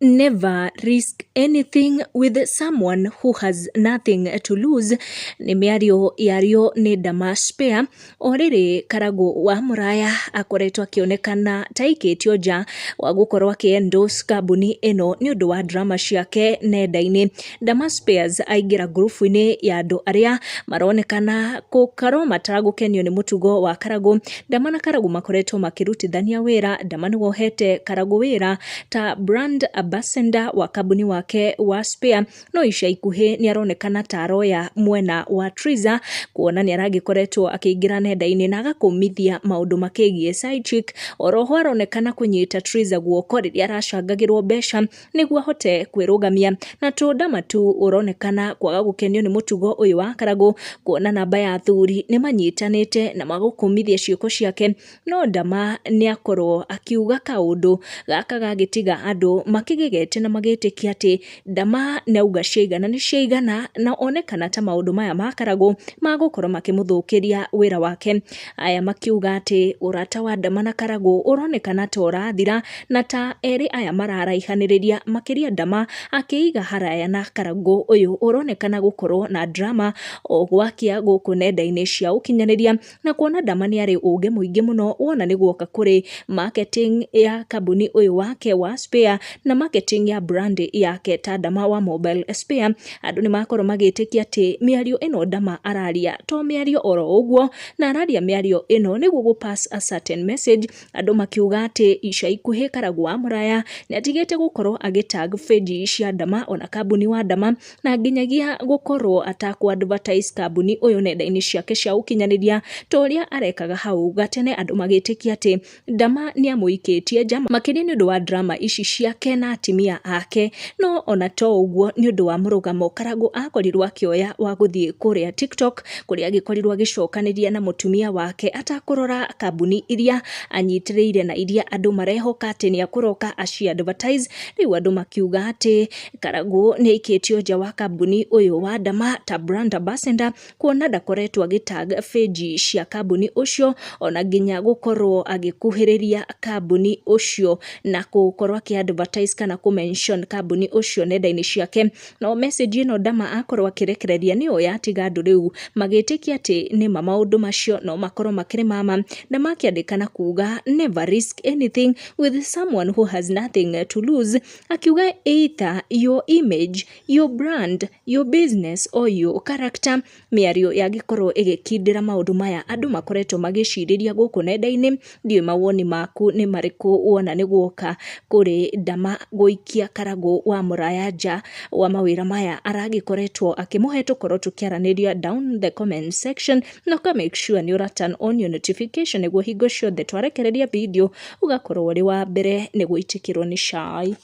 Never risk anything with someone who has nothing to lose nĩ mĩario yario nĩ Dama Spare. O rĩrĩ Karagũ wa Mũraya akoretwo akĩonekana ta aikĩtio nja wa gũkorwo akĩ endorse kambuni ĩno nĩ ũndũ wa drama ciake nenda-inĩ. Dama Spares aingĩra ngurubu-inĩ ya andũ arĩa maronekana gũkorwo mataragũkenio nĩ mũtugo wa Karagũ. Dama na Karagũ makoretwo makĩrutithania wĩra. Dama nĩwe ũhete Karagũ wĩra ta brand ambassador wa kambuni wake wa Spare, no ica ikuhĩ nĩ aronekana ta aroya mwena wa Triza, kuona nĩ aragĩkoretwo akĩingĩra nenda-inĩ na agakũmithia maũndũ makĩgiĩ side chick. Oroho aronekana kũnyita Triza guoko rĩrĩa aracangagĩrwo mbeca nĩguo ahote kwĩrũgamia. Na to Dama tu ũronekana kwaga gũkenio nĩ mũtugo ũyũ wa Karagũ, kuona namba ya athuri nĩ manyitanĩte na magũkũmithia ciĩko ciake, no Dama nĩ akorwo akiuga kaũndũ gaka gagĩtiga andũ makĩgegete na magĩtĩkia atĩ Dama nĩ auga ciaigana nĩ ciaigana, na onekana ta maũndũ maya ma Karagũ magũkorwo makĩmũthũkĩria wĩra wake. Aya makiuga atĩ ũrata wa Dama na Karagũ ũronekana ta ũrathira na ta erĩ aya mararaihanĩrĩria, makĩria Dama akĩiga haraya na Karagũ ũyũ ũronekana gũkorwo na drama o gwakĩa gũkũ nenda-inĩ cia ũkinyanĩria, na kuona Dama nĩ arĩ ũgĩ mũingĩ mũno wona nĩ guoka kũrĩ marketing ya kambuni ũyũ wake wa Spare na marketing ya brand yake ta Dama wa Mobile Spare. Andũ nĩ makorwo magĩtĩkia atĩ mĩario ĩno Dama araria to mĩario oro ũguo, na araria mĩario ĩno nĩguo gũ pass a certain message. Andũ makiuga atĩ ica ikuhĩ Karagũ wa Mũraya nĩ atigĩte gũkorwo agĩ tag page cia Dama ona kambuni wa Dama, na nginyagia gũkorwo atakũ advertise kambuni ũyũ nenda-inĩ ciake cia ũkinyanĩria ta ũrĩa arekaga hau gatene. Andũ magĩtĩkia atĩ Dama nĩ amũikĩtie nja, makĩria nĩ ũndũ wa drama ici ciake na atimia ake. No ona to ũguo, nĩ ũndũ wa mũrũgamo Karagũ akorirwo akĩoya wa gũthiĩ kũrĩa TikTok, kũrĩa agĩkorirwo agĩcokanĩria na mũtumia wake atakũrora kambuni iria anyitĩrĩire na iria andũ marehoka atĩ nĩ akũroka aci advertise. Rĩu andũ makiuga atĩ Karagũ nĩ aikĩtio nja wa kambuni ũyũ wa Dama ta brand ambassador, kuona ndakoretwo agĩ tag page cia kambuni ũcio ona nginya gũkorwo agĩkuhĩrĩria kambuni ũcio na gũkorwo akĩ advertise kana kũ mention kambuni ũcio nenda-inĩ ciake. No message ĩno Dama akorwo akĩrekereria nĩyo yatiga andũ rĩu magĩtĩkia atĩ nĩma maũndũ macio no makorwo makĩrĩ mama. Dama akĩandĩka na kuga, "Never risk anything with someone who has nothing to lose," akiuga, "either your image, your brand, your business or your character." Mĩario yagĩkorwo ĩgĩkindĩra maũndũ maya andũ makoretwo magĩcirĩria gũkũ nenda-inĩ. Ndiũĩ mawoni maku nĩ marĩkũ wona nĩ guoka kũrĩ Dama gũikia Karagũ wa Mũraya nja wa mawĩra maya aragĩkoretwo akĩmũhe. Tũkorwo tũkĩaranĩria down the comment section, na ũka make sure nĩ ũra turn on your notification nĩguo hingo ciothe twarekereria video ũgakorwo ũrĩ wa mbere nĩ gwĩtĩkĩrwo nĩ cai.